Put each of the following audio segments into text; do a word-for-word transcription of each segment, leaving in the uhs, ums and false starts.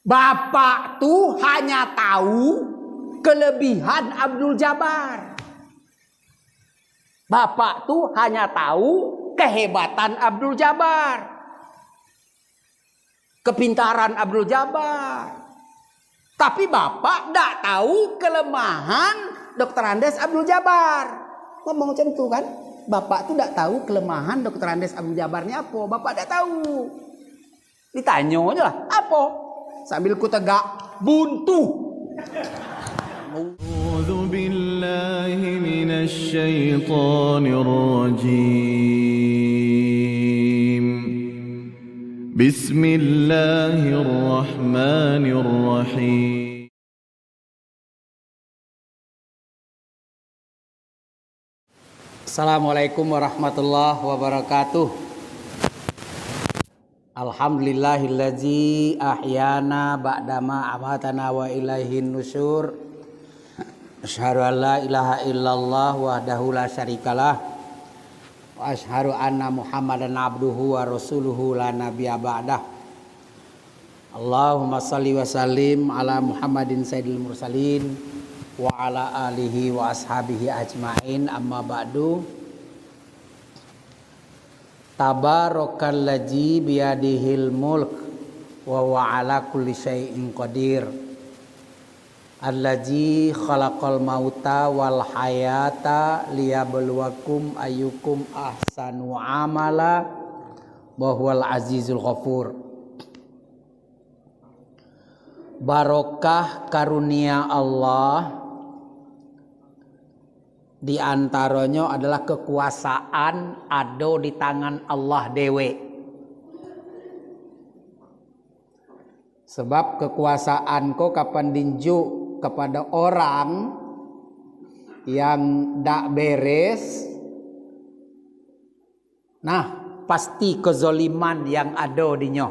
Bapak tu hanya tahu kelebihan Abdul Jabbar. Bapak tu hanya tahu kehebatan Abdul Jabbar. Kepintaran Abdul Jabbar. Tapi Bapak dak tahu kelemahan Doktor Andes Abdul Jabbar. Ngomong macam tu kan. Bapak tu dak tahu kelemahan Doktor Andes Abdul Jabbar ni apa. Bapak dak tahu. Ditanyo je lah, apo? Sambil ku tegak, buntu. أعوذ بالله من الشيطان الرجيم. بسم الله الرحمن الرحيم. Assalamualaikum warahmatullahi wabarakatuh. Alhamdulillahillazi ahyana ba'dama amatana wa ilaihin nusyur. Asyhadu an la ilaha illallah wahdahu la syarikalah. Wa asyhadu anna Muhammadan abduhu wa rasuluhu la nabiyya ba'dah. Allahumma shalli wa sallim ala Muhammadin sayyidil mursalin wa ala alihi wa ashabihi ajmain, amma ba'du. Tabarakalladzi biyadihil mulk wa huwa ala kulli syai'in qadir. Alladzi khalaqal mauta wal hayata liyabluwakum ayyukum ahsanu amala wa huwal azizul ghafur. Barokah karunia Allah, di antaranyo adalah kekuasaan ado di tangan Allah dewek. Sebab kekuasaan ko kapan dinjuk kepada orang yang dak beres, nah, pasti kezoliman yang ado dinyo.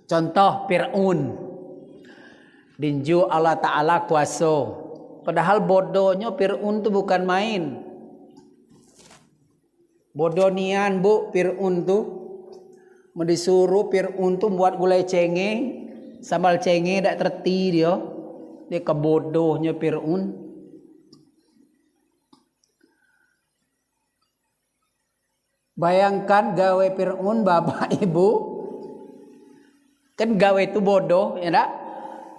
Contoh Fir'aun. Dinjuk Allah Ta'ala kuaso. Padahal bodohnyo Fir'aun tu bukan main. Bodoh nian, Bu, Fir'aun tu. Men disuruh Fir'aun tu buat gulai cenge, sambal cenge dak terti dio. Dio kebodohnyo Fir'aun. Bayangkan gawe Fir'aun, Bapak Ibu. Kan gawe tu bodoh, ya ndak?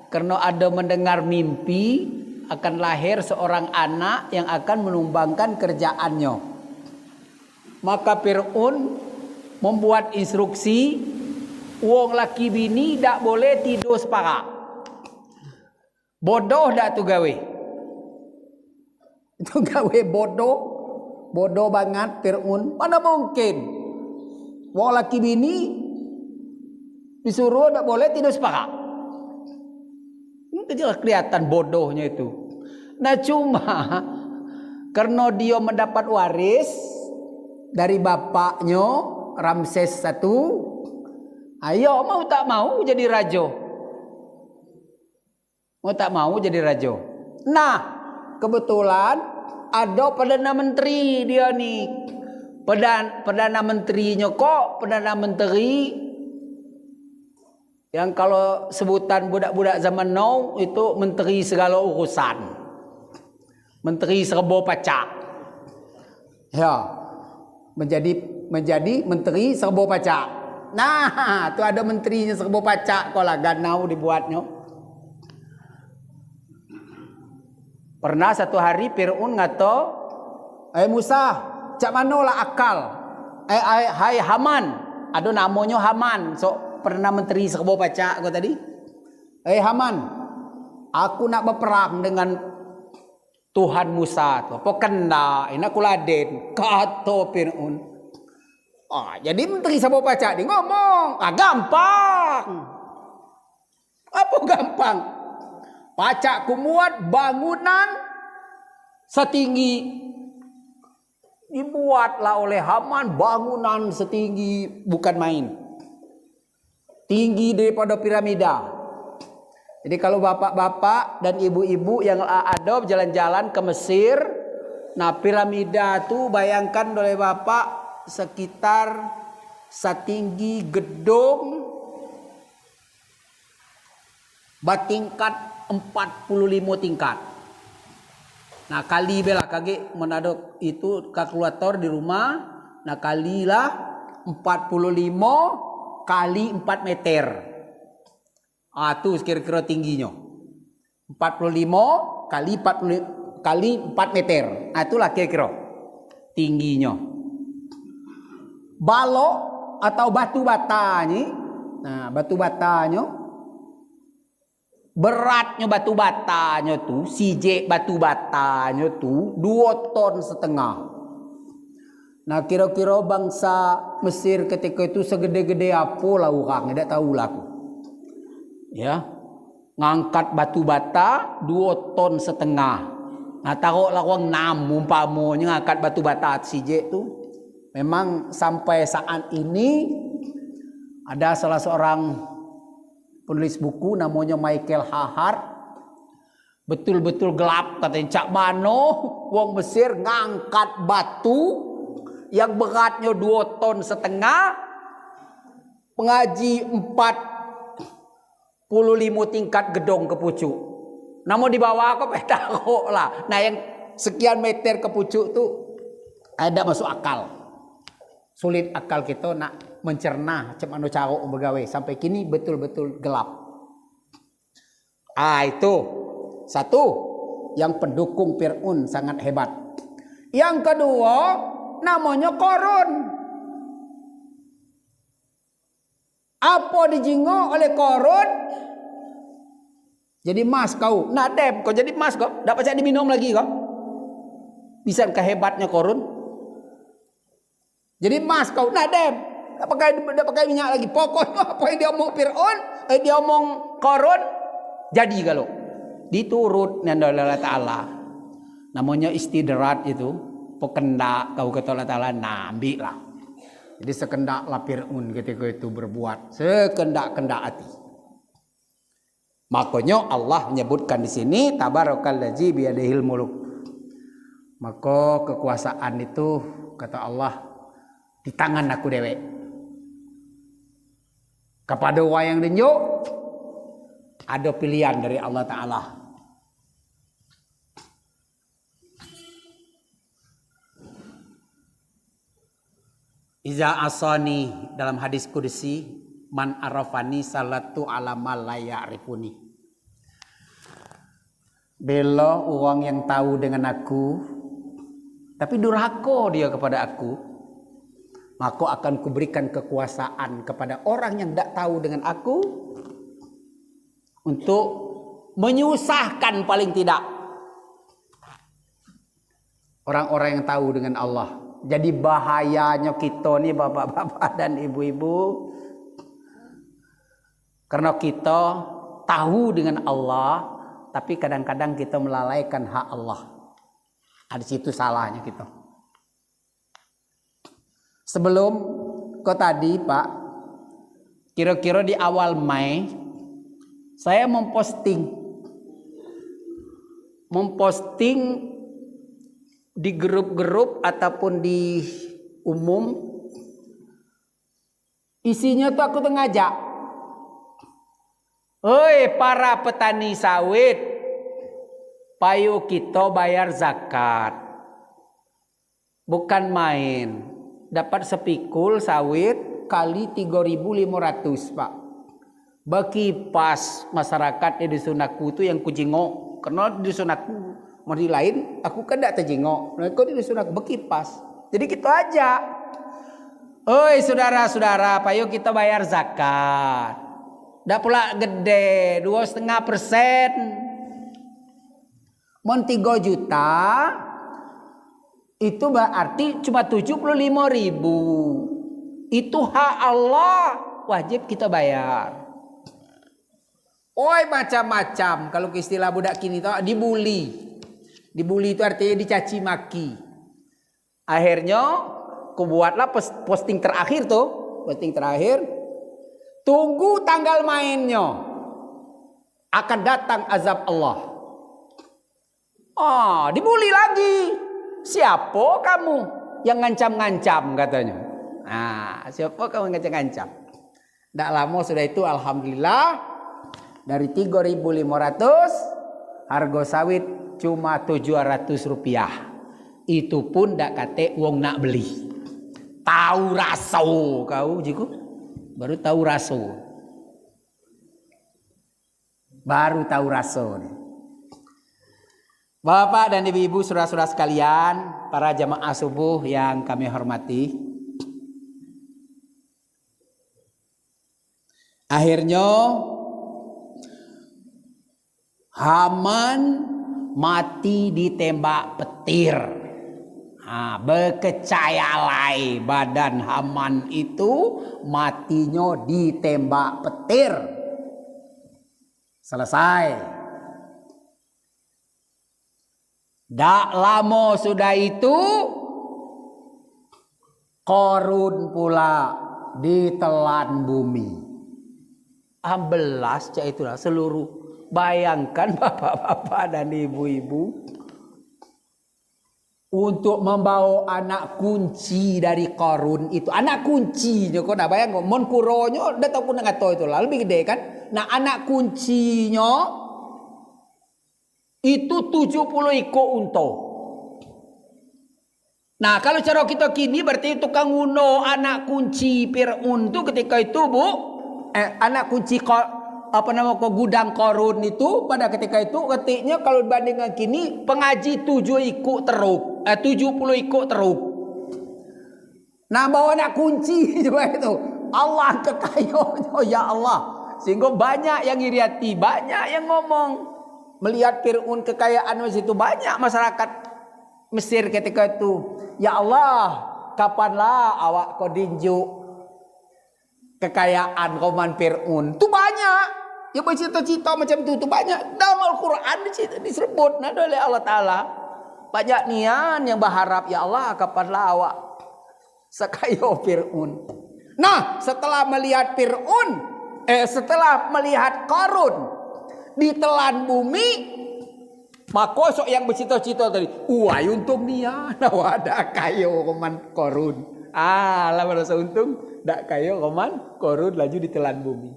Karena ada mendengar mimpi akan lahir seorang anak yang akan menumbangkan kerjaannya. Maka Fir'aun membuat instruksi, wong laki bini dak boleh tidur separak. Bodoh dak tu gawe? Itu gawe bodoh. Bodoh banget Fir'aun. Mana mungkin? Wong laki bini disuruh dak boleh tidur separak. Itu jelas kelihatan bodohnya itu. Nah, cuma karena dia mendapat waris dari bapaknya Ramses satu, ayo mau tak mau jadi raja. Mau tak mau jadi raja. Nah, kebetulan ada Perdana Menteri dia ni. Perdana, Perdana Menterinya kok Perdana Menteri yang kalau sebutan budak-budak zaman now itu menteri segala urusan. Menteri serba pacak. Ya. Menjadi menjadi menteri serba pacak. Nah, tu ada menterinya serba pacak, kau lah ganau dibuatnyo. Pernah satu hari Fir'aun ngato, "Eh Musa, cak mano lah akal? Eh, hai, hai Haman," ado namonyo Haman, sok perdana menteri serba pacak kau tadi. "Eh Haman, aku nak beperang dengan Tuhan Musa tu, apo kena, ina kuladen," kato Fir'aun. Ah, jadi menteri sabo pacak ni ngomong, ah, gampang. Apo gampang? Pacak ku muat bangunan setinggi. Dibuatlah oleh Haman bangunan setinggi bukan main. Tinggi daripada piramida. Jadi, kalau bapak-bapak dan ibu-ibu yang a-, ada berjalan-jalan ke Mesir, nah, piramida tu bayangkan oleh bapak sekitar setinggi gedung Batingkat empat puluh limo tingkat. Nah, kali be lah kagek, men ado itu kalkulator di rumah, nah, kalilah empat puluh limo kali empat meter. Ah, tu kira-kira tingginyo. Empat puluh limo kali empat puluh, kali empat meter. Nah, itulah kira-kira tingginyo. Balok atau batu bata ni, nah, batu batanyo, beratnyo batu batanyo tu, sijek batu batanyo tu duo ton setengah. Nah, kira-kira bangsa Mesir ketika itu segede-gede apo lah orang, dak tahu lah aku. Ya. Ngangkat batu bata duo ton setengah. Nah, taroklah wong enam umpamonyo ngangkat batu bata sijek tu. Memang sampai saat ini ada salah seorang penulis buku namonyo Michael Hahar. Betul-betul gelap, katonyo, cak mano wong Mesir ngangkat batu yang beratnyo duo ton setengah, pengaji empat puluh limo tingkat gedong ke pucuk. Namo di bawah ko petarok lah. Nah, yang sekian meter ke pucuk tu, eh, dak masuk akal. Sulit akal kito nak mencerna cak mano caro begawe. Sampai kini betul-betul gelap. Ah, itu. Satu, yang pendukung Fir'aun sangat hebat. Yang kedua, namonyo Korun. Apo dijingok oleh Korun? Jadi emas kau. Nah, dem, kau jadi emas kau. Dak pacak diminum lagi kau. Bisa kehebatnya Korun. Jadi emas kau. Nah, dem. Dak pakai, dak pakai minyak lagi. Pokoknya apa yang diomong Fir'aun, eh, diomong Korun, jadi galo. Diturut nyan oleh Allah Ta'ala. Namonyo istidrat itu, pekendak kau kata Allah Ta'ala, nah, ambik lah. Jadi sekendak lah Fir'aun ketika itu berbuat. Sekendak-kendak hati. Makonyo Allah menyebutkan di sini, "Tabarakallazi biyadihil muluk." Maka kekuasaan itu, kata Allah, di tangan aku dewek. Kepada wayang denjuk, ada pilihan dari Allah Ta'ala. Iza asani, dalam hadis kudusi, "Man arafani salatu ala man la ya'rifuni." Bela orang yang tahu dengan aku, tapi durhaka dia kepada aku, maka akan kuberikan kekuasaan kepada orang yang dak tahu dengan aku untuk menyusahkan paling tidak orang-orang yang tahu dengan Allah. Jadi bahayanya kita ni bapak-bapak dan ibu-ibu, karena kita tahu dengan Allah, tapi kadang-kadang kita melalaikan hak Allah. Nah, di situ salahnya kita. Sebelum ke tadi, Pak, kira-kira di awal Mei, saya memposting, memposting di grup-grup ataupun di umum, isinya tu aku tu ngajak, "Oi, para petani sawit, payo kito bayar zakat." Bukan main. Dapat sepikul sawit kali tiga ribu lima ratus, Pak. Bekipas masyarakat di dusun aku tu yang kujingok. Karena di dusun aku, mau di lain, aku kan dak tejingok. Mereka di dusun aku bekipas. Jadi kita ajak. "Oi, saudara-saudara, payo kita bayar zakat. Dak pula gede, dua setengah persen." Mon tiga juta, itu berarti cuma tujuh puluh lima ribu. Itu hak Allah, wajib kita bayar. Oi, macam-macam. Kalau ke istilah budak kini tu, dibuli. Dibuli itu artinya dicaci maki. Akhirnyo, ku buatlah pos-, posting terakhir tu. Posting terakhir. Tunggu tanggal mainnyo. Akan datang azab Allah. Ah, dibuli lagi. "Siapo kamu yang ngancam-ngancam?" katonyo. Ah, "Siapo kamu yang ngancam-ngancam?" Ndak lamo sudah itu, alhamdulillah, Dari tigo ribu limo ratus, hargo sawit cuma tujuh ratus rupiah. Itu pun dak katek wong nak beli. Tau raso kau, jiku. Baru tau raso. Baru tau raso ni. Bapak dan ibu-ibu, saudara-saudara sekalian, para jamaah subuh yang kami hormati. Akhirnyo, Haman mati ditembak petir. Ha, bekecayalai badan Haman itu, matinyo ditembak petir. Selesai. Dak lamo sudah itu, Korun pula ditelan bumi. Ambelas cak itulah seluruh. Bayangkan bapak-bapak dan ibu-ibu, untuk membawa anak kunci dari Korun itu. Anak kuncinyo, kau dah bayang, kau, mon kuronyo, dah tau ku nak ngato itu lah, lebih gede kan. Nah, anak kuncinyo itu tujuh puluh ikok unto. Nah, kalau caro kito kini, berarti tukang uno anak kunci Fir'aun tu ketika itu, Bu, eh, anak kunci ko-, apa nama, ko, gudang Korun itu pada ketika itu, ketiknyo kalau dibandingkan kini, pengaji tujuh ikok teruk, eh, tujuh puluh ikok teruk. Nah, bawa anak kunci juga itu. Allah kekayaannya, ya Allah. Sehingga banyak yang iri hati, banyak yang ngomong. Melihat Fir'aun kekayaan di situ, banyak masyarakat Mesir ketika itu. Ya Allah, kapanlah awak kau dinjuk kekayaan koman Fir'aun? Tu banyak. Ya, bercita-cita macam tu, tu banyak. Dalam Al-Quran disebut, nado oleh Allah Ta'ala. Banyak nian yang berharap, ya Allah, kapanlah awak sekayo Fir'aun. Nah, setelah melihat Fir'aun, eh, setelah melihat Korun ditelan bumi, mako sok yang becita-cita tadi, "Uai, untung nian awak dak kayo koman Korun." Ah, lah merasa untung, dak kayo koman Korun, laju ditelan bumi.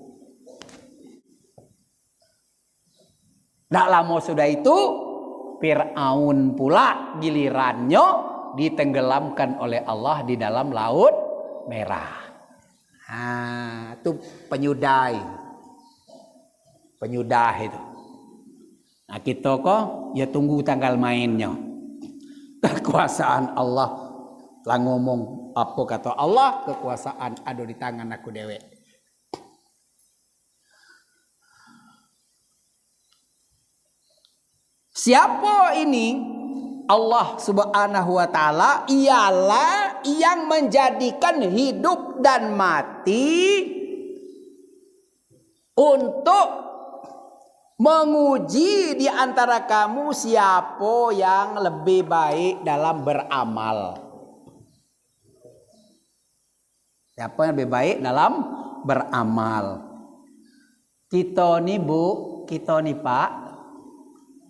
Dak lamo sudah itu, Fir'aun pula gilirannyo ditenggelamkan oleh Allah di dalam Laut Merah. Ha, tu penyudah. Penyudah itu. Nah, kito ko, ya tunggu tanggal mainnyo. Kekuasaan Allah. Lah ngomong, apa kata Allah, kekuasaan ado di tangan aku dewek. Siapa ini? Allah Subhanahu wa Ta'ala ialah yang menjadikan hidup dan mati untuk menguji di antara kamu siapa yang lebih baik dalam beramal. Siapa yang lebih baik dalam beramal? Kita ni, Bu, kita ni, Pak,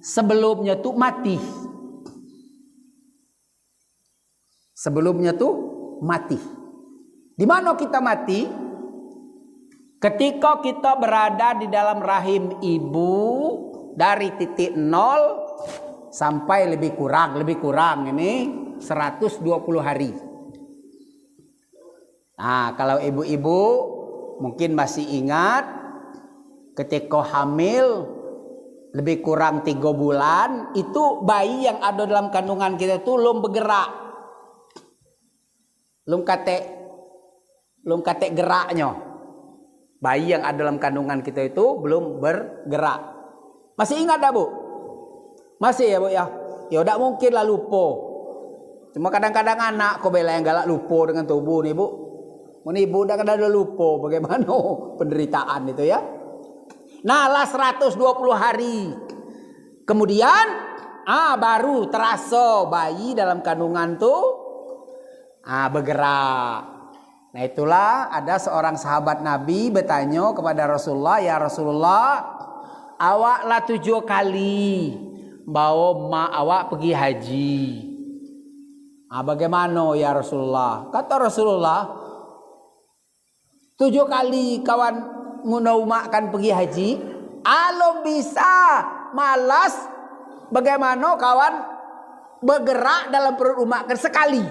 sebelumnya tu mati. Sebelumnya tu mati. Di mana kita mati? Ketika kita berada di dalam rahim ibu, dari titik nol sampai lebih kurang, lebih kurang ini seratus dua puluh hari. Nah, kalau ibu-ibu mungkin masih ingat, ketika hamil lebih kurang tiga bulan, itu bayi yang ada dalam kandungan kita tu belum bergerak. Belum katek, belum katek geraknyo. Bayi yang ada dalam kandungan kita itu belum bergerak. Masih ingat dak, Bu? Masih ya, Bu, ya? Ya, dak mungkin lah lupo. Cuma kadang-kadang anak ko bela yang galak lupo dengan tubuh ni, Bu. Mun ibu dak kadang lupo, bagaimana penderitaan itu, ya? Nah, lah seratus dua puluh hari. Kemudian, ah, baru teraso bayi dalam kandungan tu, ah, bergerak. Nah, itulah ada seorang sahabat Nabi bertanya kepada Rasulullah, "Ya Rasulullah, awak lah tujuh kali bawa mak awak pergi haji. Ah, bagaimana, ya Rasulullah?" Kata Rasulullah, "Tujuh kali kawan nguno umak kan pergi haji, Alum bisa malas, bagaimana kawan bergerak dalam perut umak kan sekali.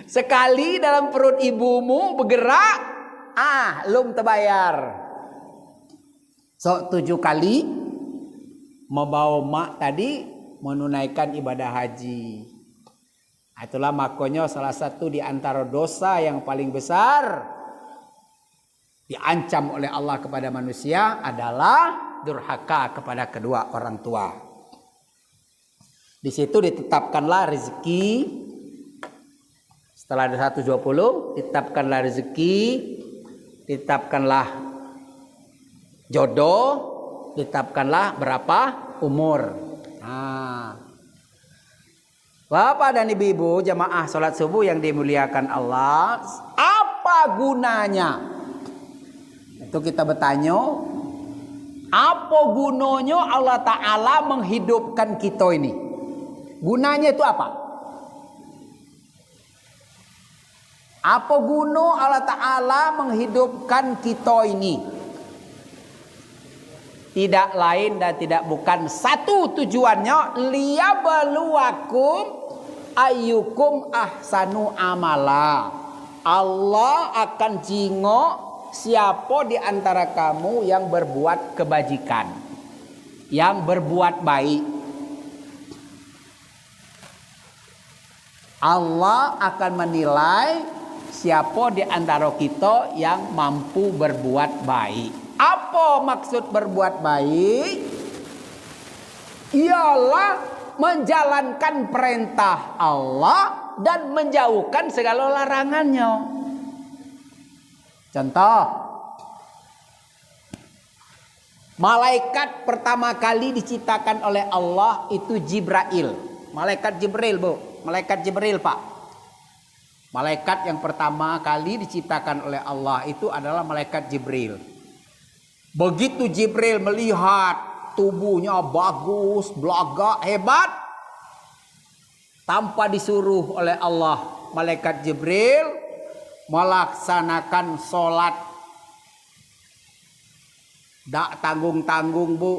Sekali dalam perut ibumu bergerak, ah, lum tebayar. Sok tujuh kali membawa mak tadi menunaikan ibadah haji. Itulah makonyo salah satu di antara dosa yang paling besar diancam oleh Allah kepada manusia adalah durhaka kepada kedua orang tua. Di situ ditetapkanlah rezeki. Setelah ada seratus dua puluh, ditetapkanlah rezeki, ditetapkanlah jodoh, ditetapkanlah berapa umur. Nah, Bapak dan ibu-ibu jamaah salat subuh yang dimuliakan Allah, apa gunanya? Itu kita bertanya, apa gunanya Allah Ta'ala menghidupkan kita ini? Gunanya itu apa? Apa guna Allah Ta'ala menghidupkan kita ini? Tidak lain dan tidak bukan satu tujuannya, liyabluwakum ayyukum ahsanu amala. Allah akan jingok siapa di antara kamu yang berbuat kebajikan, yang berbuat baik. Allah akan menilai siapa di antara kita yang mampu berbuat baik. Apa maksud berbuat baik? Ialah menjalankan perintah Allah dan menjauhkan segala larangannya. Contoh, malaikat pertama kali diciptakan oleh Allah itu Jibrail. Malaikat Jibril, Bu. Malaikat Jibril, Pak. Malaikat yang pertama kali diciptakan oleh Allah itu adalah malaikat Jibril. Begitu Jibril melihat tubuhnya bagus, belagak, hebat, tanpa disuruh oleh Allah, malaikat Jibril melaksanakan solat. Dak tanggung-tanggung, Bu.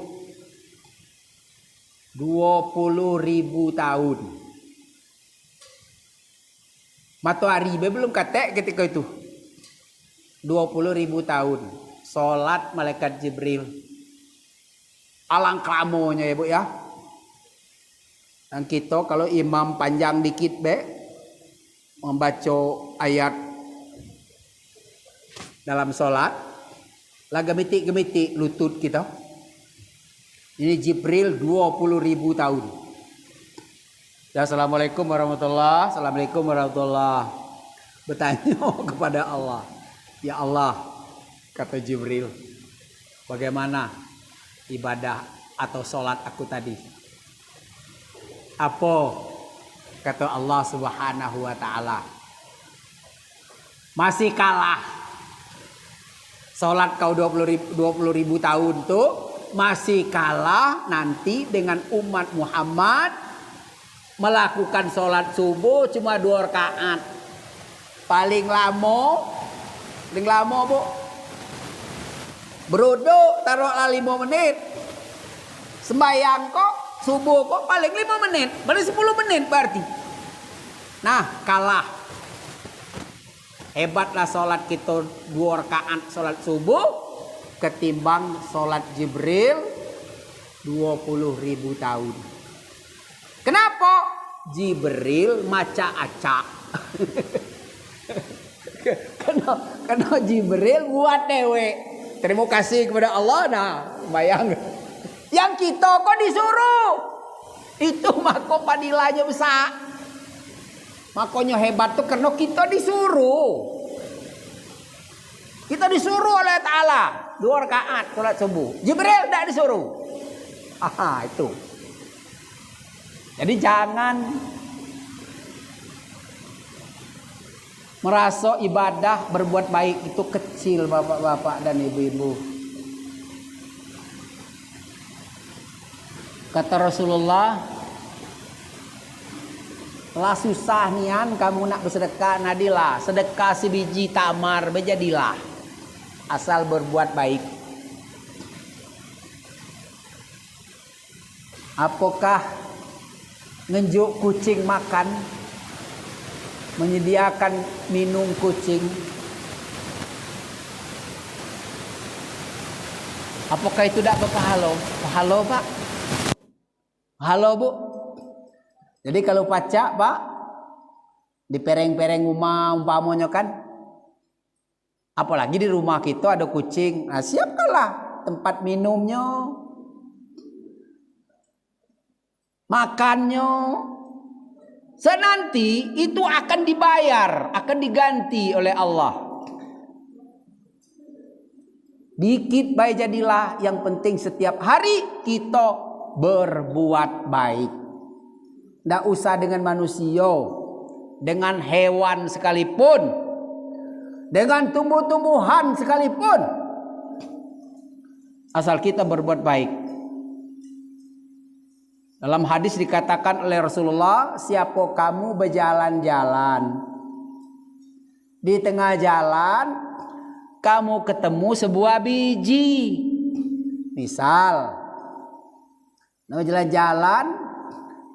Dua puluh ribu tahun. Matahari be belum katek ketika itu. Dua puluh ribu tahun. Solat malaikat Jibril. Alangkah lamonyo ya, Bu, ya. Dan kita kalau imam panjang dikit be, membaca ayat dalam solat, lah gemitik-gemitik lutut kita. Ini Jibril dua puluh ribu tahun. Ya, assalamualaikum warahmatullah, assalamualaikum warahmatullah. Bertanya kepada Allah, "Ya Allah," kata Jibril, "bagaimana ibadah atau solat aku tadi?" "Apa?" kata Allah Subhanahu wa Ta'ala. "Masih kalah. Solat kau dua puluh ribu, dua puluh ribu tahun tu masih kalah nanti dengan umat Muhammad melakukan solat subuh cuma dua rakaat. Paling lamo, paling lamo, Bu. Beruduk taruhlah lima menit. Sembayang kok, subuh kok paling lima menit, paling sepuluh menit berarti." Nah, kalah. Hebatlah solat kita dua rakaat solat subuh ketimbang solat Jibril dua puluh ribu tahun. Kenapa? Jibril maca acak. Kena, kena Jibril buat dewek. Terima kasih kepada Allah, nah, bayang. Yang kita kok disuruh. Itu mako padilahnya besar. Makonyo hebat tu karena kita disuruh. Kita disuruh oleh Ta'ala dua rakaat solat subuh. Jibril tak disuruh. Aha, itu. Jadi jangan merasa ibadah berbuat baik itu kecil, bapak-bapak dan ibu-ibu. Kata Rasulullah, "Lah susah nian kamu nak bersedekah, nadilah sedekah sebiji tamar bejadilah." asal berbuat baik. Apakah ngenjuk kucing makan, menyediakan minum kucing, apakah itu dak berpahalo? Pahalo, Pak. Pahalo, Bu. Jadi, kalu pacak, Pak, di pereng-pereng rumah umpamonyo kan, apalagi di rumah kito ado kucing, nah, siapkanlah tempat minumnyo, makannyo. Senanti itu akan dibayar, akan diganti oleh Allah. Dikit bae jadilah, yang penting setiap hari kito berbuat baik. Ndak usah dengan manusio, dengan hewan sekalipun, dengan tumbuh-tumbuhan sekalipun, asal kita berbuat baik. Dalam hadis dikatakan oleh Rasulullah, "Siapo kamu bejalan-jalan, di tengah jalan kamu ketemu sebuah biji." Misal, nah, jalan-jalan,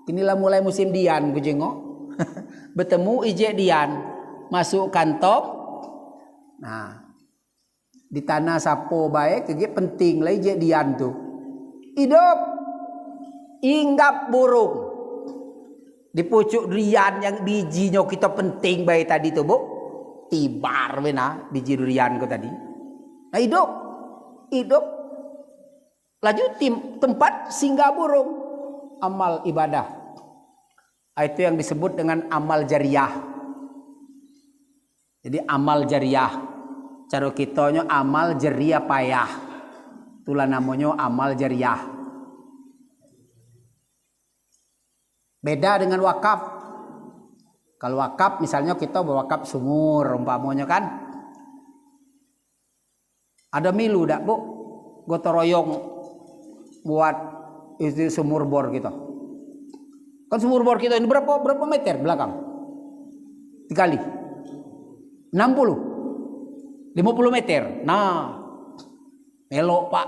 kini lah mulai musim dian, ku jengok. Betemu ijek dian, masuk kantong. Nah, di tanah sapo bae, kejek penting lah ijek dian tu. Idup, inggap burung. Di pucuk durian yang bijinyo kito penting bae tadi tu, Bu. Tibar be nah biji durian ku tadi. Nah, idup. Idup. Laju tim-, tempat singgah burung. Amal ibadah. Ah, itu yang disebut dengan amal jariah. Jadi, amal jariah. Caro kitonyo amal jeriah payah. Itulah namonyo amal jariah. Beda dengan wakaf. Kalau wakaf, misalnyo kito bewakaf sumur, umpamonyo kan. Ado milu dak, Bu? Gotong royong buat itu sumur bor kito. Kan sumur bor kito ini berapo, berapo meter belakang? Dikali. Enam puluh. Limo puluh meter. Nah, melok, Pak.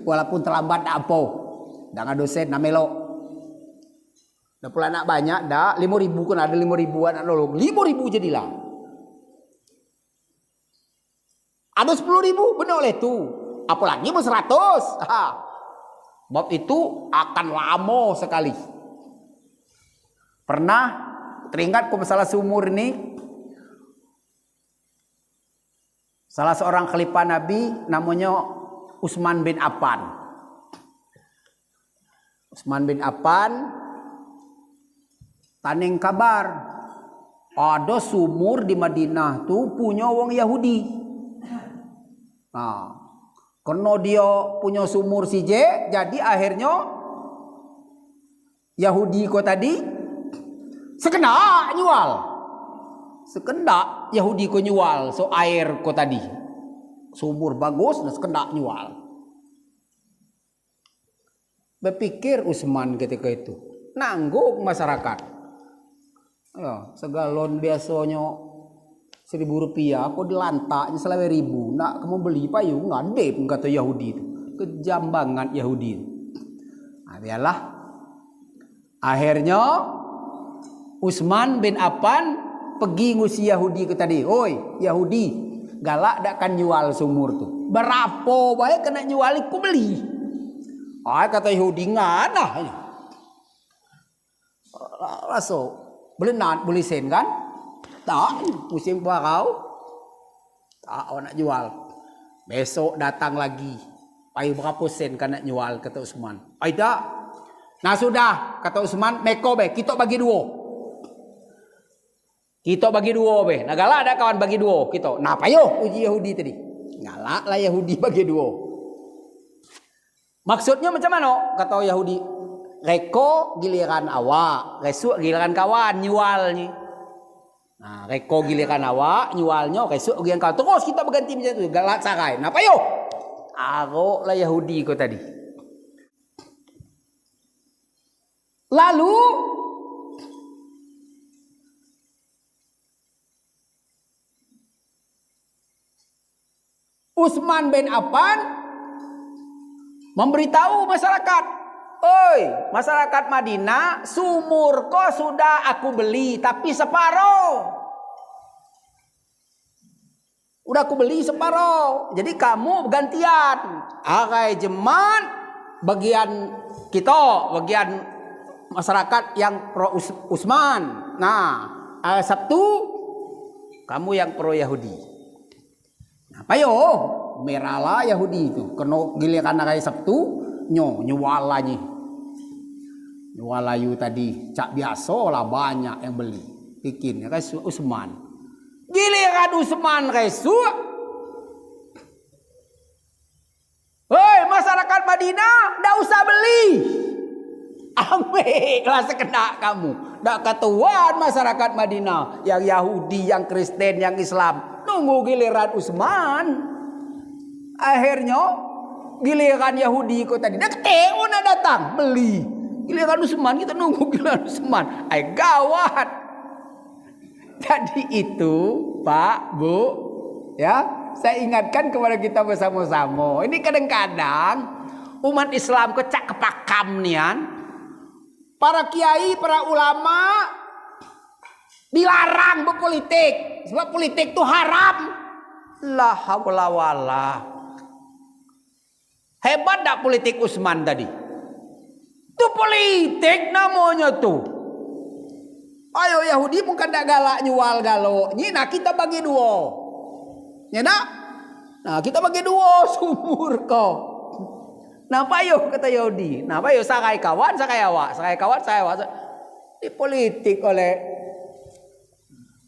Walaupun terlambat dak apo. Dak ngado sen, nah melok. Dak pula nak banyak, dak. Limo ribu kan ado limo ribu anak nolong. Limo ribu jadilah. Ado sepuluh ribu, bener oleh tu. Apolagi men seratus. Ha. Bab itu akan lamo sekali. Pernah teringat ku masalah sumur ni, salah seorang khalifah Nabi namonyo Utsman bin Affan. Utsman bin Affan taneng kabar, ado sumur di Madinah tu punyo wong Yahudi. Nah, karno dio punyo sumur sijek, jadi akhirnyo Yahudi ko tadi sekendak nyual. Sekendak Yahudi ko nyual so air ko tadi. Sumur bagus, nah sekendak nyual. Bepikir Usman ketika itu, nanggung masyarakat. Ya, segalon biasonyo seribu rupiah, kok dilantaknyo selawe ribu, nak kamu beli payung, ngadep, kato Yahudi tu. Kejam banget Yahudi tu. Nah, biarlah. Akhirnyo, Utsman bin Affan pegi ngusi Yahudi ke tadi. "Oi, Yahudi, galak dak kan nyual sumur tu? Berapo bae kena nyual, ku beli." Ai, kato Yahudi, "Nganah." Raso belenat beli sen kan? Tak, musim kemarau. Tak awak nak jual. Besok datang lagi. Pai berapo sen kan nak nyual, kato Usman. Pai dak. Nah sudah, kato Usman, meko be, kito bagi duo. Kito bagi duo be. Nah galak dak kawan bagi duo kito. Nah payoh uji Yahudi tadi. Galak lah Yahudi bagi duo. Maksudnyo macam mano? Kato Yahudi, "Reko giliran awak, resuk giliran kawan nyualnyo." Nah, reko giliran awak nyualnyo, resuk giliran kawan. Terus kito beganti macam tu, galak sarai. Nah, payoh. Aroklah Yahudi ko tadi. Lalu Utsman bin Affan memberitahu masyarakat, "Oi, masyarakat Madinah, sumur ko sudah aku beli, tapi separo. Udah aku beli separo. Jadi kamu gantian. Ahai jemat, bagian kita, bagian masyarakat yang pro Us- Utsman. Nah, hari Sabtu, kamu yang pro Yahudi." Nah, payo, merahlah Yahudi tu. Keno giliran hari Sabtu, nyo, nyual lah nyi. Nyual ayu tadi, cak biaso lah banyak yang beli. Bikin, ya kan, Utsman. Giliran Utsman resuk. "Hei, masyarakat Madinah, ndak usah beli." Ambeklah sekenak kamu. Dak katuan masyarakat Madinah, yang Yahudi, yang Kristen, yang Islam. Nunggu giliran Utsman. Akhirnyo, giliran Yahudi ko tadi. Dak katek nak datang, beli. Giliran Utsman, kita nunggu giliran Utsman. Ai, gawat. Jadi itu, Pak, Bu, ya, saya ingatkan kepada kita bersama-sama. Ini kadang-kadang umat Islam ko cak kepakam nian. Para kiai, para ulama dilarang berpolitik. Sebab politik tu haram. La haula wala. Hebat dak politik Utsman tadi? Tu politik namonyo tu. Ayo Yahudi mungkin dak galak nyual galo. Ni nah kita bagi duo. Ya dak? Nah, kita bagi duo sumur ko. Nah, payo kata Yahudi. Nah, payo sarai kawan, sarai awak, sarai kawan, sarai awak. Dipolitik oleh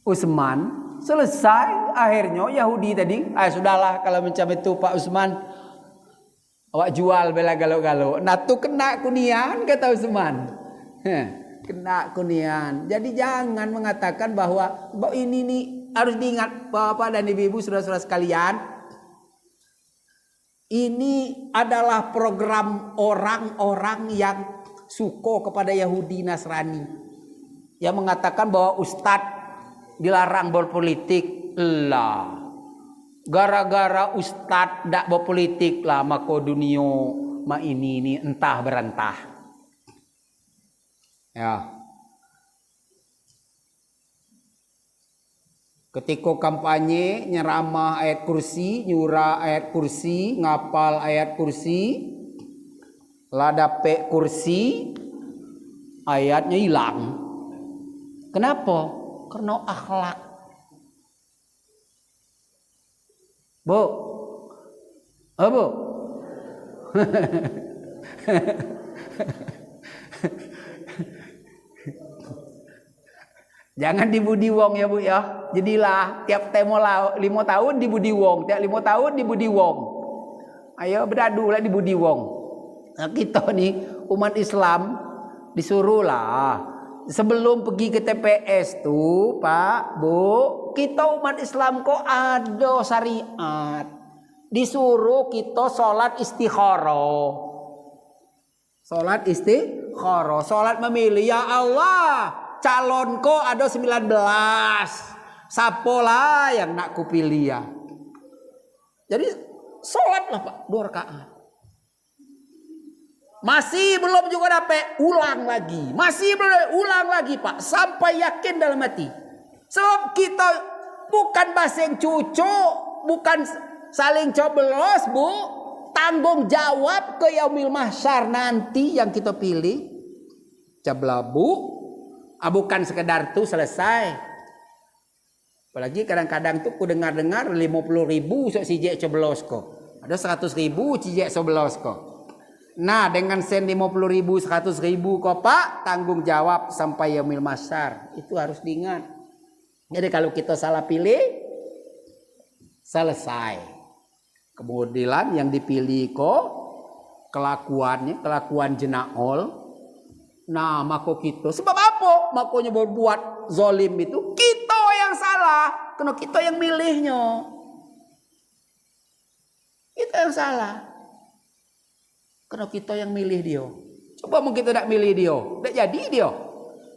Utsman, selesai akhirnyo Yahudi tadi, "Ah, sudahlah kalau macam itu, Pak Utsman. Awak jual bela galo-galo." Nah, tu kena ku nian, kata Utsman. Heh, kena ku nian. Jadi jangan mengatakan bahwa, bahwa ini ni harus diingat, Bapak dan Ibu-ibu, saudara-saudara sekalian, ini adalah program orang-orang yang suka kepada Yahudi Nasrani. Yang mengatakan bahwa ustad dilarang berpolitik. Lah. Gara-gara ustad dak berpolitik lah, maka dunia mak ini ni entah berantah. Ya. Ketiko kampanye, nyeramah ayat kursi, nyurah ayat kursi, ngapal ayat kursi, la dapek kursi, ayatnyo ilang. Kenapo? Kareno akhlak. Bu. Apo? Jangan dibudi wong ya, Bu, ya. Jadilah tiap temo la-, limo tahun dibudi wong, tiap limo tahun dibudi wong. Ayo bedadu lah dibudi wong. Nah, kita ni umat Islam disuruh lah. Sebelum pergi ke T P S tu, Pak, Bu, kita umat Islam kok ada syariat. Disuruh kita salat istikharah. Salat istikharah, salat memilih, "Ya Allah, calon ko ada sembilan belas. Sapolah yang nak kupilih ya?" Jadi, salatlah, Pak, dua rakaat. Masih belum juga dapek, ulang lagi. Masih belum, ulang lagi, Pak, sampai yakin dalam hati. Sebab kita bukan baseng cucuk, bukan saling coblos, Bu. Tanggung jawab ke Yaumil Mahsyar nanti yang kita pilih. Ceblabu, ah, bukan sekedar tu selesai. Apalagi kadang-kadang tu ku dengar-dengar limo puluh ribu sok sijek coblos ko. Ada seratus ribu sijek coblos ko. Nah, dengan sen limo puluh ribu, seratus ribu ko, Pak, tanggung jawab sampai Yaumil Mahsyar. Itu harus diingat. Jadi, kalau kita salah pilih, selesai. Kemudian yang dipilih ko kelakuannya, kelakuan jenaol. Nah, mako kita, sebab apa makonyo berbuat zalim itu? Kita yang salah, karena kita yang milihnya. Kita yang salah. Karena kita yang milih dia. Coba mun kita dak milih dia, dak jadi dia.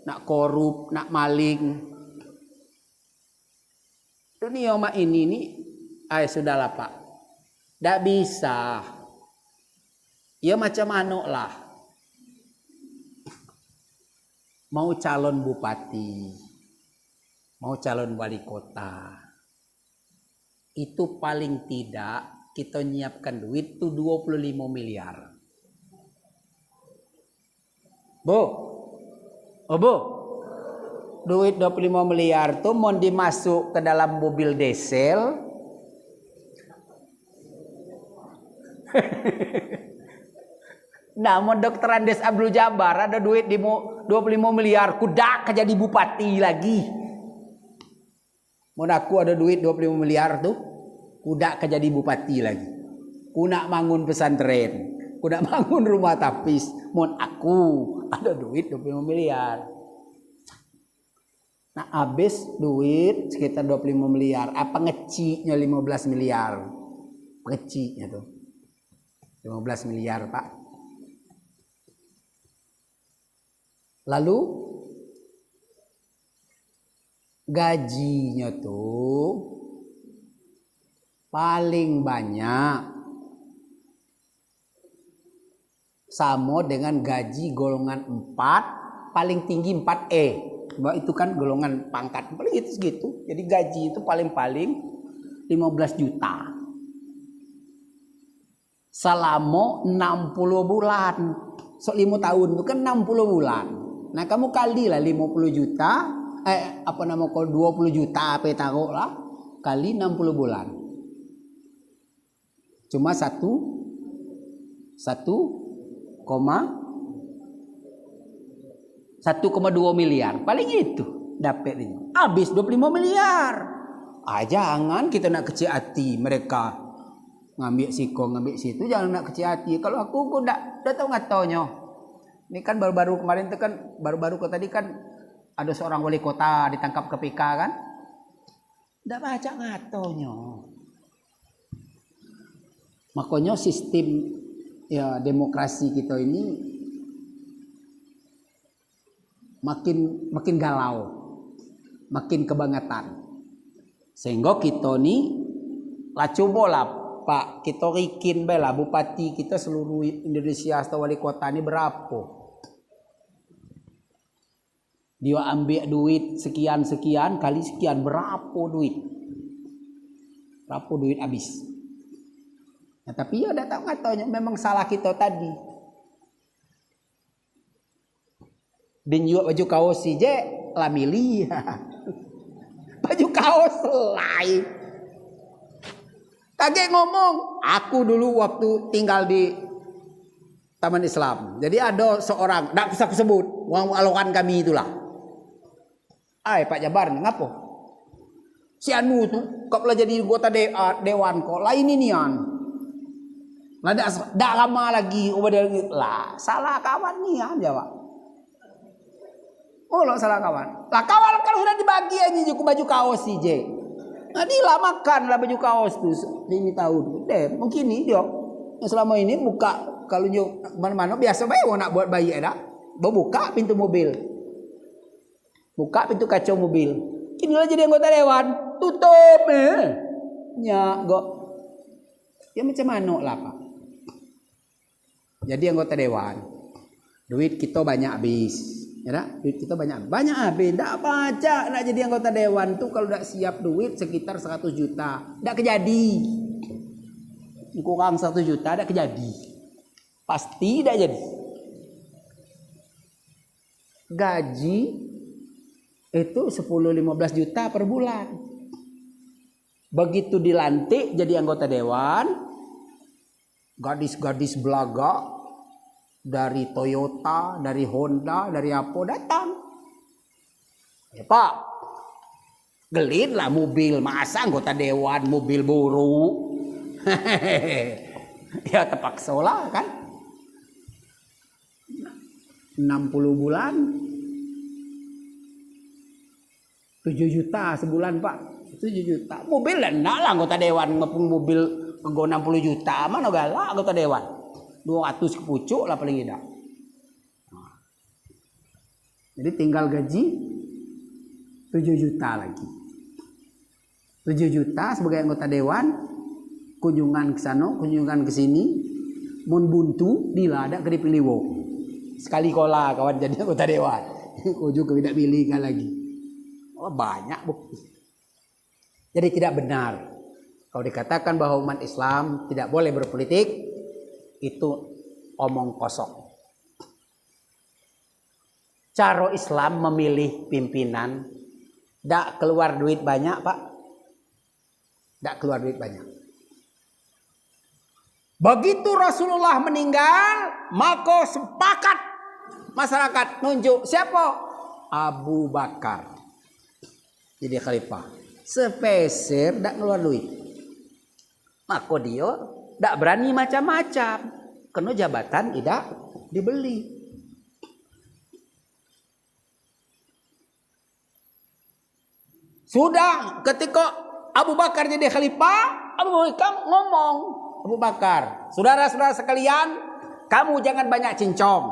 Nak korup, nak maling. Dunia mak ini ni, ai sudahlah, Pak. Dak bisa. Ya macam manuk lah. Mau calon bupati, mau calon wali kota, itu paling tidak kita nyiapkan duit tu dua puluh lima miliar. Bu, oh Bu, duit dua puluh lima miliar tu mau dimasuk ke dalam mobil diesel. Nah, mau dokter Andes Abdul Jabar ada duit di dua puluh lima miliar, ku dak ke jadi bupati lagi. Mun aku ada duit dua puluh lima miliar tu, ku dak ke jadi bupati lagi. Ku nak bangun pesantren, ku nak bangun rumah tapis. Mun aku ada duit dua puluh lima miliar. Nah, habis duit sekitar dua puluh lima miliar. Apa ngeciknya lima belas miliar? Ngeciknya tu. Lima belas miliar, Pak. Lalu gajinya tu paling banyak samo dengan gaji golongan empat, paling tinggi empat E. Sebab itu kan golongan pangkat paling itu segitu. Jadi gaji itu paling-paling lima belas juta. Selama enam puluh bulan. Sok lima tahun tu kan enam puluh bulan. Nah, kamu kali lah lima puluh juta, eh, apa nama kau, dua puluh juta apa taruh lah, kali enam puluh bulan. Cuma satu, satu koma, satu koma dua miliar. Paling itu dapat dia. Habis dua puluh lima miliar. Ah, jangan kita nak kecil hati mereka. Ngambil siko, ngambil situ, jangan nak kecil hati. Kalau aku, aku dak, dak tahu ngatonyo. Ini kan baru-baru kemarin tu kan, baru-baru ke tadi kan ada seorang wali kota ditangkap K P K kan. Dak pacak ngatonyo. Makonyo sistem, ya, demokrasi kita ini makin, makin galau, makin kebangetan. Sehingga kita ni lah cubolah, Pak, kita rikin bae lah bupati kita seluruh Indonesia atau wali kota ni berapo. Dia ambil duit sekian-sekian kali sekian, berapo duit? Berapo duit habis? Nah, tapi ya dak tahu ngatonyo, memang salah kita tadi. Din jual baju kaos si je, lah milih. Baju kaos lai. Kagek ngomong, aku dulu waktu tinggal di Taman Islam. Jadi ada seorang, dak usah aku sebut, wong alokan kami itulah. Ai, Pak Jabar ni, ngapo? Si anu tu, kau lah jadi anggota de-, ah, dewan kau, lain nian. Lah dak, dak lama lagi, ubah dia lagi. Lah, salah kawan nian, jawab. Oh, lah salah kawan. Lah, kawan kalau sudah dibagi aja je ku baju kaos si je. Nah, dia lah makan lah baju kaos tu, lima tahun. Deh, mungkin ni dia. Yang selama ini buka, kalau nyo mana-mana, biasa bae wong nak buat baik dak. Bebuka pintu mobil. Buka pintu kaca mobil. Inilah jadi anggota dewan. Tutup, eh. Nyak, kok. Ya, macam mana lah, Pak? Jadi anggota dewan. Duit kita banyak habis. Ya, tak? Duit kita banyak. Banyak habis. Ndak pacak nak jadi anggota dewan tu kalau dak siap duit sekitar seratus juta. Dak kejadi. Kurang seratus juta, dak kejadi. Pasti dak jadi. Gaji itu sepuluh lima belas juta per bulan. Begitu dilantik jadi anggota dewan, gadis-gadis belaga dari Toyota, dari Honda, dari apa datang. Ya, Pak, gelin lah mobil, masa anggota dewan mobil buru? Ya, terpaksa lah kan. Enam puluh bulan, tujuh juta sebulan, Pak. Tujuh juta. Mobil dah ndak lah anggota dewan ngepung mobil rego enam puluh juta. Mana galak anggota dewan? Dua ratus ke pucuk lah paling tidak. Jadi tinggal gaji tujuh juta lagi. Tujuh juta sebagai anggota dewan, Kunjungan ke sano, kunjungan ke sini. Mun buntu, dila dak ke dipilih wong. Sekali kola kawan jadi anggota dewan. Ujung ke dak pilih kan lagi. Oh, banyak bukti. Jadi tidak benar kalau dikatakan bahwa umat Islam tidak boleh berpolitik, itu omong kosong. Caro Islam memilih pimpinan dak keluar duit banyak, Pak. Dak keluar duit banyak. Begitu Rasulullah meninggal, maka sepakat masyarakat nunjuk siapa? Abu Bakar jadi khalifah. Sepeser dak ngeluar duit. Maka dia dak berani macam-macam. Kena jabatan idak dibeli. Sudah ketika Abu Bakar jadi khalifah, Abu Bakar ngomong, Abu Bakar, "Saudara-saudara sekalian, kamu jangan banyak cincong.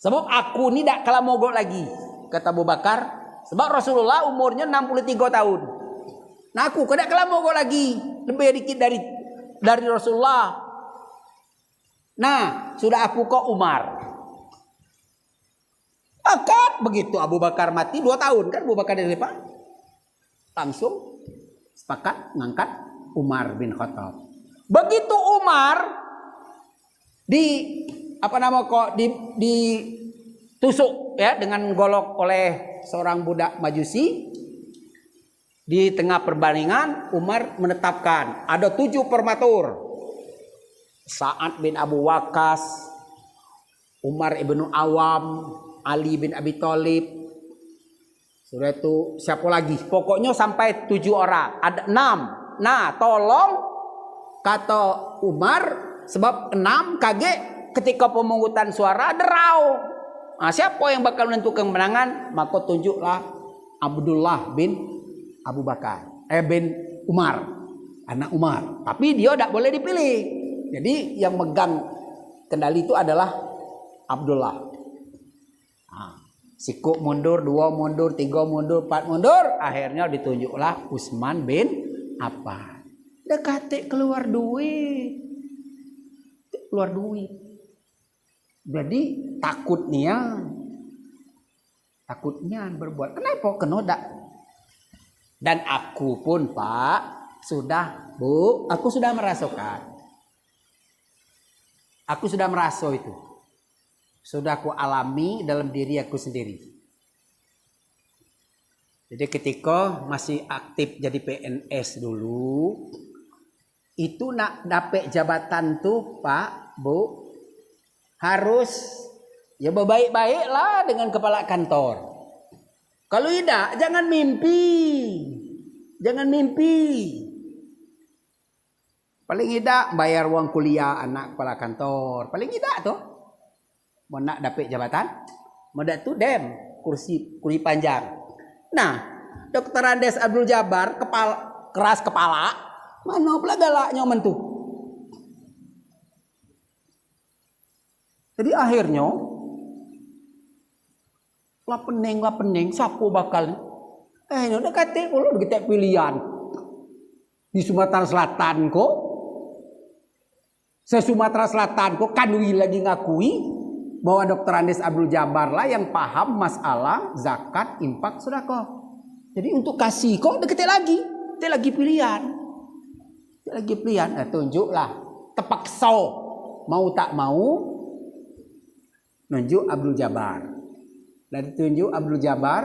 Sebab aku ni dak kalah mogok lagi," kata Abu Bakar. Sebab Rasulullah umurnya enam puluh tiga tahun. Nah, aku ke dak kalah mogok lagi, lebih dikit dari dari Rasulullah. Nah, sudah aku kok Umar. Akad begitu Abu Bakar mati dua tahun kan Abu Bakar jadi khalifah. Langsung sepakat ngangkat Umar bin Khattab. Begitu Umar di apa nama kok di ditusuk ya dengan golok oleh seorang budak Majusi, di tengah perbandingan, Umar menetapkan ada tujuh prematur. Sa'ad bin Abu Waqqas, Umar ibnu Awam, Ali bin Abi Thalib. Sudah itu siapa lagi? Pokoknya sampai tujuh orang. Ada enam. Nah, tolong kata Umar, sebab enam kagek ketika pemungutan suara derau. Nah, siapa yang bakal menentukan kemenangan? Maka tunjuklah Abdullah bin Abu Bakar, eh bin Umar, anak Umar. Tapi dia tidak boleh dipilih. Jadi yang megang kendali itu adalah Abdullah. Ha. Sikuk mundur, dua mundur, tiga mundur, empat mundur, akhirnya ditunjuklah Utsman bin Affan. Dah katik keluar duit. Keluar duit. Jadi takut nian. Takut nian berbuat. Kenapa? Kena dak. Dan aku pun, Pak, sudah, Bu, aku sudah merasakan. Aku sudah merasa itu. Sudah aku alami dalam diri aku sendiri. Jadi ketika masih aktif jadi P N S dulu, itu nak dapek jabatan tu, Pak, Bu, harus ya bebaik-baiklah dengan kepala kantor. Kalau idak, jangan mimpi. Jangan mimpi. Paling idak bayar uang kuliah anak kepala kantor. Paling idak tu. Mun nak dapek jabatan, mun dak tu dem kursi kursi panjang. Nah, Doktor Andes Abdul Jabar kepala keras kepala, mano pula galaknyo men tu. Jadi akhirnyo lah pening lah pening siapo bakal. Akhirnyo dak katik pulo dak katik pilihan. Di Sumatera Selatan ko, se Sumatera Selatan ko Kanwil lagi ngakui bahwa Doktor Andes Abdul Jabar lah yang paham masalah zakat, infak, sedekah. Jadi untuk kasih ko dak katik lagi, dak lagi pilihan. Dak lagi pilihan, nah, tunjuklah. Terpaksa mau tak mau nunjuk Abdul Jabar. Lah ditunjuk Abdul Jabar,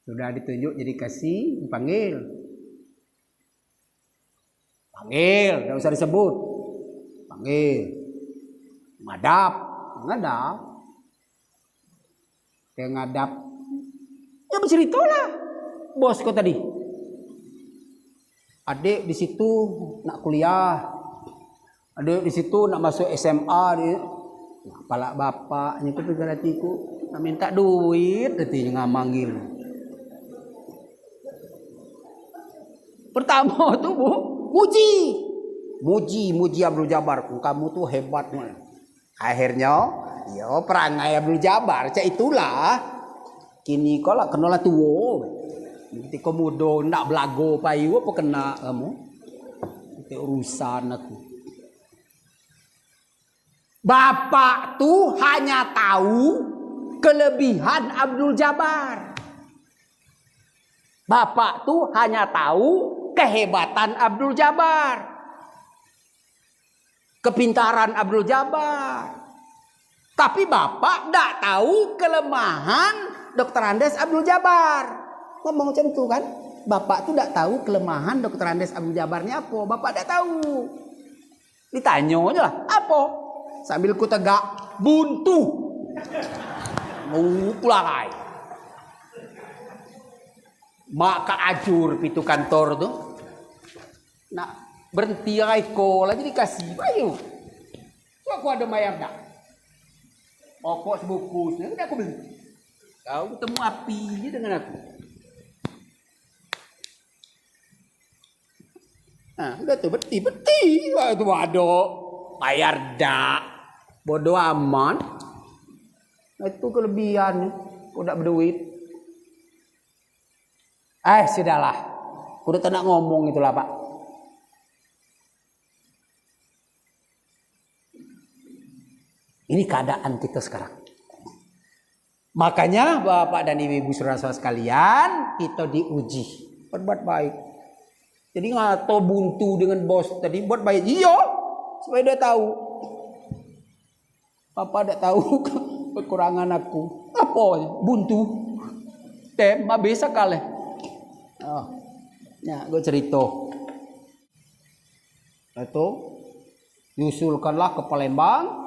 sudah ditunjuk jadi kasih, panggil. Panggil, dak usah disebut. Panggil. Ngadap, ngadap. Dia ngadap. Ya berceritalah. Bos kau tadi. Adik di situ nak kuliah. Adik di situ nak masuk S M A dia. Nah, palak bapaknya tu pegang hatiku. Nak minta duit hati ngamang gila. Pertama tu, Bu, muji. Muji, muji Abdul Jabar, "Kamu tu hebat." Akhirnya, ya perangai Abdul Jabar cak itulah. Kini kau lah kenolah tuo. Ketiko mudo ndak belago payu, apo kena kamu? Itu urusan aku. Bapak tu hanya tahu kelebihan Abdul Jabar. Bapak tu hanya tahu kehebatan Abdul Jabar. Kepintaran Abdul Jabar. Tapi Bapak dak tahu kelemahan Doktor Andes Abdul Jabar. Ngomong macam tu kan. Bapak tu dak tahu kelemahan Doktor Andes Abdul Jabar ni apo. Bapak dak tahu. Ditanyo je lah, "Apo?" Sambil ku tegak, "Buntu." Ngup lah ai. Mak ka ajur pitu kantor tu. Nak berhenti lah iko lah jadi kasih. Ayo. Tu aku ada mayar dah. Pokok sebungkus ni aku beli. Kau ketemu api je dengan aku. Nah, udah tu beti, beti. Wah, tu ado. Bayar dak. Bodoh amat. Itu kelebihan ni. Kau dak berduit. Eh, sudahlah. Udah tak nak ngomong itulah, Pak. Ini keadaan kita sekarang. Makanya, Bapak dan Ibu, saudara-saudara sekalian, kita diuji. Berbuat baik. Jadi, ngato buntu dengan bos tadi, buat baik. Iyo, supaya dia tahu. Papa dak tahu kekurangan aku. Apo? Buntu. Tem, habis akal eh. Oh. Nya, gue cerita. Itu, diusulkanlah ke Palembang.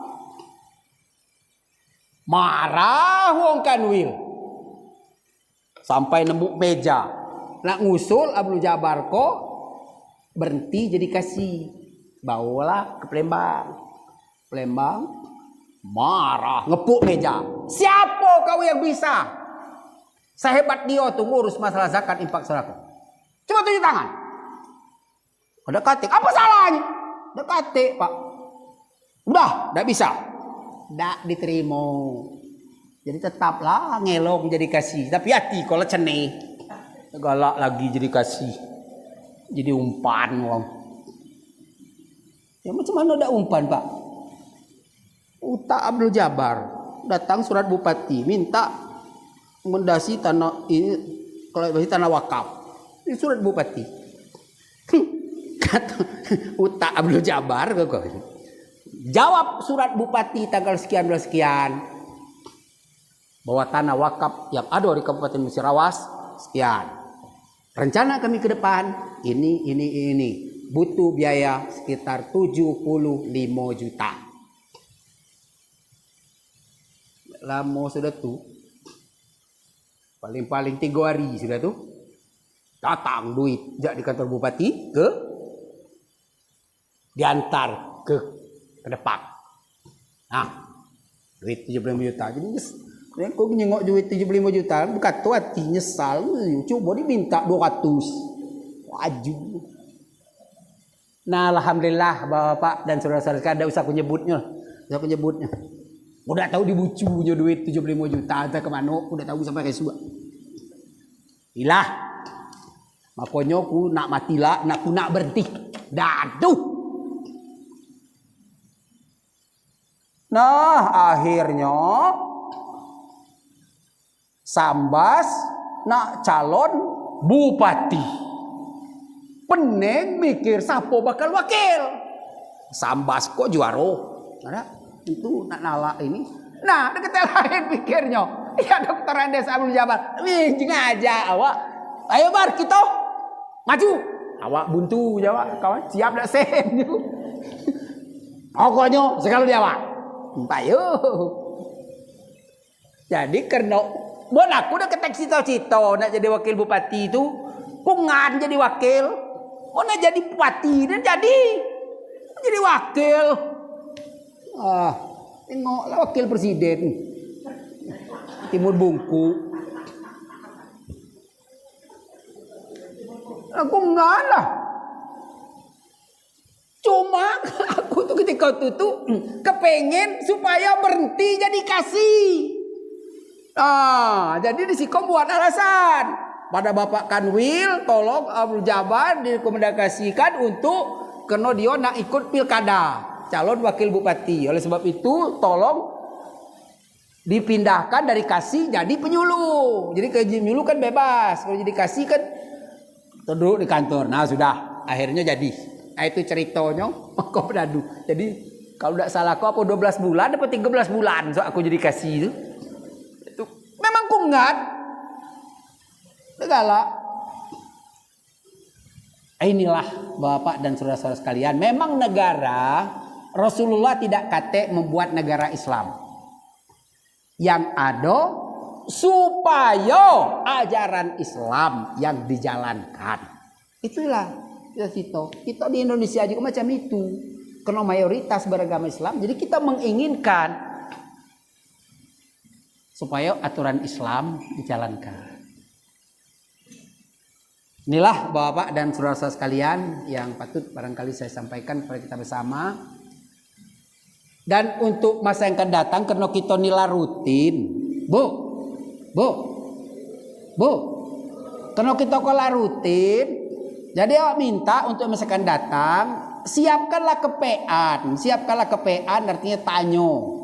Marah wong Kanwil. Sampai nemu meja. Nak ngusul Abdul Jabar ko berhenti jadi kasih. Bawalah ke Palembang. Palembang marah, ngepuk meja. "Siapo kau yang bisa sehebat dio tu ngurus masalah zakat, infak, sedekah? Coba tunjuk tangan." Dak katek. "Apo salahnyo?" "Dak katek, Pak." "Udah, dak bisa." Dak diterimo. Jadi tetaplah ngelong jadi kasih. Tapi hati kau lah ceneh. Galak lagi jadi kasih. Jadi umpan wong. Ya macam mana dak umpan, Pak? Utak Abdul Jabar. Datang surat bupati. Minta mendasi tanah ini, kalau basi tanah wakaf. Ini surat bupati. Kata utak Abdul Jabar ke kau. Jawab surat bupati tanggal sekian bulan sekian. Bahwa tanah wakaf yang ada di Kabupaten Mesir Awas sekian. Rencana kami ke depan ini, ini, ini. Butuh biaya sekitar tujuh puluh lima juta. Lama sudah tu. Paling-paling tiga hari sudah tu. Datang duit jak di kantor bupati ke diantar ke, ke Depak. Nah, duit tujuh puluh lima juta. Jadi nyes, aku nyengok duit tujuh puluh lima juta, bekato hati nyesal. Cubo diminta dua ratus. Wajib. Nah, alhamdulillah, Bapak dan saudara-saudara sekalian, dak usah aku nyebutnyo. Dak usah aku nyebutnyo. Udah tahu dibucunyo duit tujuh puluh lima juta, entah ke mano, udah tahu sampai ke suak. Ilah. Makonyo ku nak mati lah, nak ku nak berhenti. Dah tu. Nah, akhirnyo Sambas nak calon bupati. Pening mikir sapo bakal wakil. Sambas kok juaro. Ada? Itu nak nalak ini. Nah, dak kate lain pikirnyo. Ya, Doktor Andes Abdul Jabar. Wih, sengaja awak. Ayo, Bar, kita maju. Awak buntu je awak, kawan. Siap dak sen. Pokoknyo, sekali di awak. Payo. Jadi, kareno buat aku dak ketek cita-cita nak jadi wakil bupati tu. Ku ngan jadi wakil. Kok nak jadi bupati, dak jadi. Jadi wakil. Ah, tengoklah wakil presiden. Timur Bungku. Aku ngan lah. Cuma aku tu ketika tu tu kepengen supaya berhenti jadi kasih. Ah, jadi di siko buat alasan. Pada Bapak Kanwil, tolong Abdul Jabar direkomendasikan untuk keno dio nak ikut pilkada, calon wakil bupati. Oleh sebab itu, tolong dipindahkan dari Kasih jadi Penyuluh. Jadi, ke Penyuluh kan bebas. Kalau jadi Kasih kan duduk di kantor. Nah, sudah. Akhirnya jadi. Nah, itu ceritonyo. Mako beradu. Jadi, kalau dak salah aku, apa dua belas bulan, apa tiga belas bulan, so aku jadi Kasih tu. Itu memang kungat. Dak galak. Inilah, Bapak dan saudara-saudara sekalian, memang negara, Rasulullah tidak katek membuat negara Islam. Yang ado supayo ajaran Islam yang dijalankan. Itulah cita-cita. Kita di Indonesia juga macam itu. Karena mayoritas beragama Islam, jadi kita menginginkan supaya aturan Islam dijalankan. Inilah, Bapak dan saudara-saudara sekalian, yang patut barangkali saya sampaikan kepada kita bersama. Dan untuk masa yang akan datang, karena kita ni la rutin, Bu, Bu, Bu, karena kita ko la rutin, jadi awak minta untuk masa akan datang, siapkanlah kepean. Siapkanlah kepean artinya tanyo.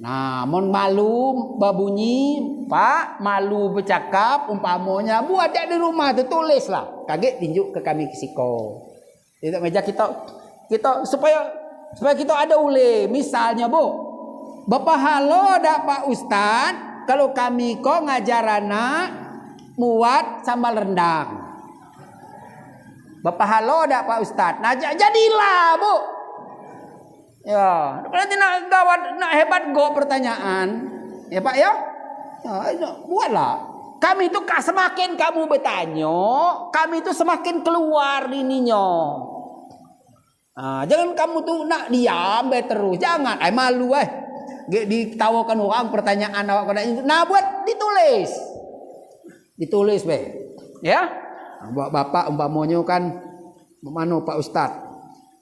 Nah, mon malu babunyi, Pak, malu becakap, umpamonya, buat dak di rumah tu, tulislah. Kagek tinjuk ke kami ke siko. Di meja kita, kita supaya, supaya kita ada ulih. Misalnya, Bu, bepahalo dak, Pak Ustaz, kalau kami ko ngajar anak muat sambal rendang? Bepahalo dak, Pak Ustaz? Nah, ja-, jadilah, Bu. Ya, berarti nak gawat, nak hebat gok pertanyaan. Ya, Pak, ya? Ya, buatlah. Kami tu ka-, semakin kamu betanyo, kami tu semakin keluar ininyo. Ah, jangan kamu tu nak diam bae terus. Jangan, ai malu, eh. Gek ditawakan orang pertanyaan awak kena. Nah, buat ditulis. Ditulis bae. Ya. Buat bapak umpamonyo kan, mano Pak Ustaz?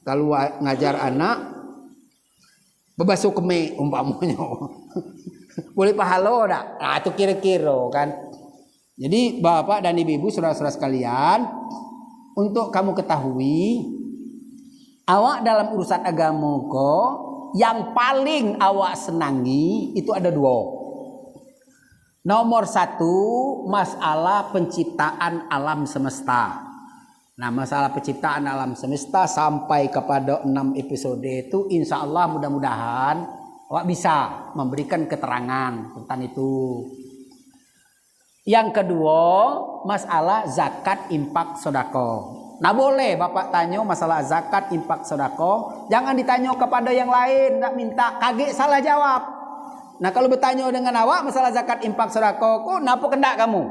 Kalau a-, ngajar anak, bebaso kemek umpamonyo. Boleh pahalo dak? Ah, tu kiro-kiro kan. Jadi, Bapak dan Ibu-ibu, saudara-saudara sekalian, untuk kamu ketahui, awak dalam urusan agamo ko, yang paling awak senangi itu ada duo. Nomor satu, masalah penciptaan alam semesta. Nah, masalah penciptaan alam semesta sampai kepada enam episode itu, insya Allah, mudah-mudahan awak bisa memberikan keterangan tentang itu. Yang kedua, masalah zakat, infak, sodako. Nah, boleh Bapak tanyo masalah zakat, infak, sodako. Jangan ditanyo kepada yang lain, nak minta, kagek salah jawab. Nah, kalau betanyo dengan awak masalah zakat, infak, sodako, ku, napo kendak kamu?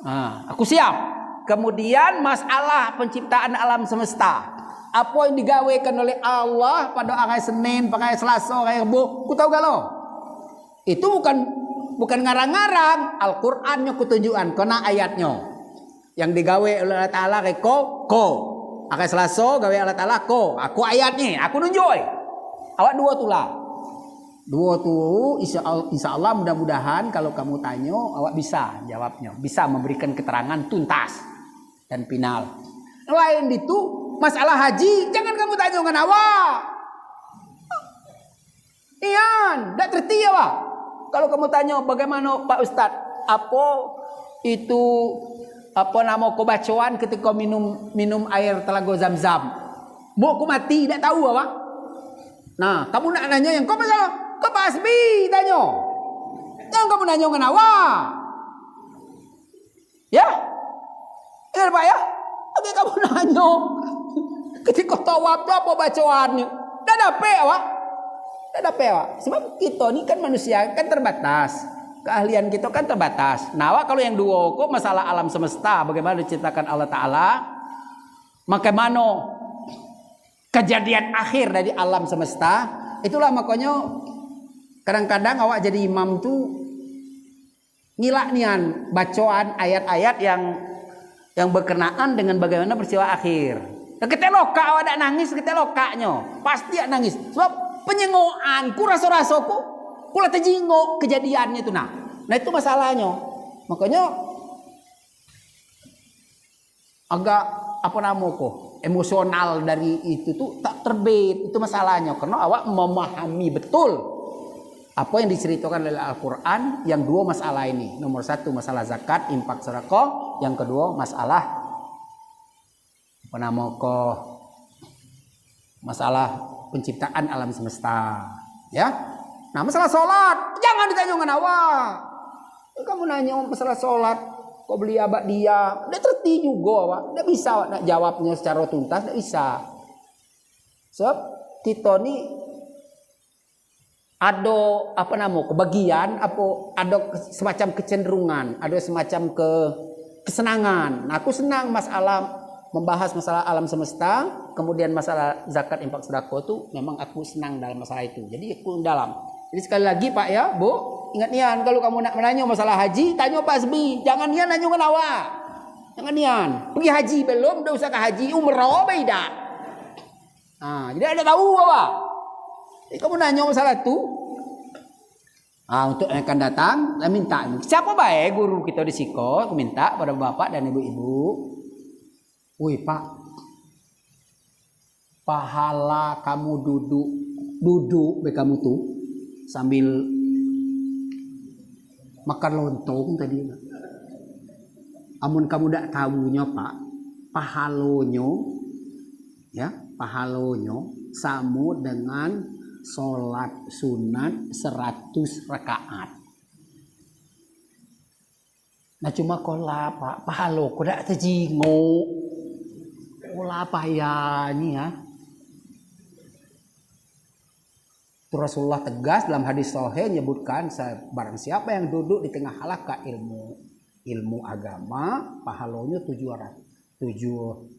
Ah, aku siap. Kemudian, masalah penciptaan alam semesta. Apo yang digawekan oleh Allah pada hari Senin, pada hari Selasa, hari Rebo, ku tahu galo. Itu bukan, bukan ngarang-ngarang. Al-Qurannyo ku tunjukan, kena ayatnyo. Yang digawe oleh Allah Taala, reko, ko. Hari Selasa gawe Allah Taala, ko. Aku ayatnyo, aku nunjuk. Awak duo tulah. Duo tu, insya Allah, insya Allah, mudah-mudahan kalau kamu tanyo, awak bisa jawabnyo, bisa memberikan keterangan tuntas dan final. Lain ditu, masalah haji, jangan kamu tanyo ngan awak. Ian, dak terti awak. Kalau kamu tanyo, bagaimana Pak Ustaz, apo itu, apo namo ko bacoan ketika minum, minum air telago Zam-Zam? Buk ku mati, dak tahu awak. Nah, kamu nak nanyo yang ko masalah, ke Pak Hasbi tanyo. Jangan kamu nanyo ngan awak. Ya? Ya, Pak, ya? Lagi kamu nanyo. Ketika tawaf tu apa bacoannyo? Dak dapek awak. Dak dapek awak. Sebab kita ni kan manusia kan terbatas. Keahlian kita kan terbatas. Nah, awak kalau yang duo ko masalah alam semesta, bagaimana diciptakan Allah Taala, bagaimana kejadian akhir dari alam semesta. Itulah makonyo kadang-kadang awak jadi imam tu ngilak nian bacoan ayat-ayat yang, yang berkenaan dengan bagaimana peristiwa akhir. Ketek lokak awak dak nangis, ketek lokaknyo pasti dak nangis. Sebab penyengokan ku raso-raso ku, ku lah tejingok kejadiannyo tu nah. Nah, itu masalahnyo. Makanya agak apa namo ko, emosional dari itu tu tak terbit. Itu masalahnya karena awak memahami betul apa yang diceritakan oleh Al-Quran yang dua masalah ini. Nomor satu masalah zakat, infak, sedekah. Yang kedua masalah apa namo ko, masalah penciptaan alam semesta. Ya. Nah, masalah solat jangan ditanya dengan awak. Kamu nanya masalah solat, kok beli abak dia, dak terti juga awak. Dak bisa awak nak jawabnya secara tuntas, dak bisa. Sebab kita ni ada apa namo kebagian apa ada ke- semacam kecenderungan, ada semacam ke kesenangan. Nah, aku senang masalah membahas masalah alam semesta, kemudian masalah zakat infak sedekah tu memang aku senang dalam masalah itu. Jadi aku dalam. Jadi sekali lagi Pak ya, Bu, ingat nian kalau kamu nak menanya masalah haji, tanya Pak Sbi. Jangan nian nanya dengan awak. Jangan nian. Pergi haji belum, dak usah ke haji, umrah beda. Ha, jadi ada tahu apa? Jadi kamu nanya masalah tu. Ha, untuk yang akan datang, saya minta. Siapa baik guru kita di siko, aku minta pada bapak dan ibu-ibu. Woi, Pak. Pahala kamu duduk, duduk be kamu tu sambil makan lontong tadi. Amun kamu dak tahunya, Pak, pahalonyo, ya, pahalonyo samo dengan solat sunat seratus rakaat. Nah, cuma kola, Pak, pahalo ko dak tejingok. Kola payah ni, ya. Tu Rasulullah tegas dalam hadis sahih nyebutkan, sa- barang siapa yang duduk di tengah halakah ilmu, ilmu agama, pahalonyo tujuh ratus, tujuh,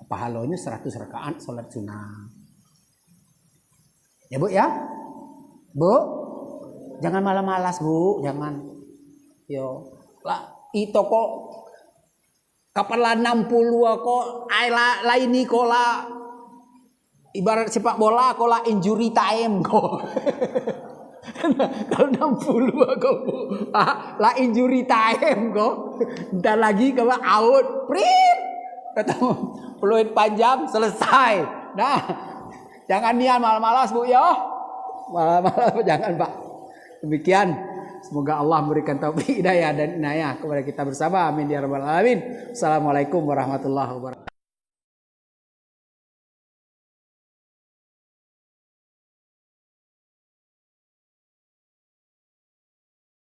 pahalonyo seratus rakaat salat sunat. Ya, Bu, ya? Bu, jangan malas-malas, Bu, jangan. Yo, lah, itu kok kapan lah enam puluh kok, ai lah, lah ini kok lah, ibarat sepak bola kok lah injury time kok. Kalau enam puluh kok, Bu, ah, lah injury time kok. Ntar lagi kalau out, prit. Ketemu peluit panjang, selesai. Nah, jangan nian malas-malas, Bu, ya. Malas-malas, jangan, Pak. Demikian. Semoga Allah memberikan taufik, hidayah, dan inayah kepada kita bersama. Amin, ya rabbal alamin. Assalamualaikum warahmatullahi wabarakatuh.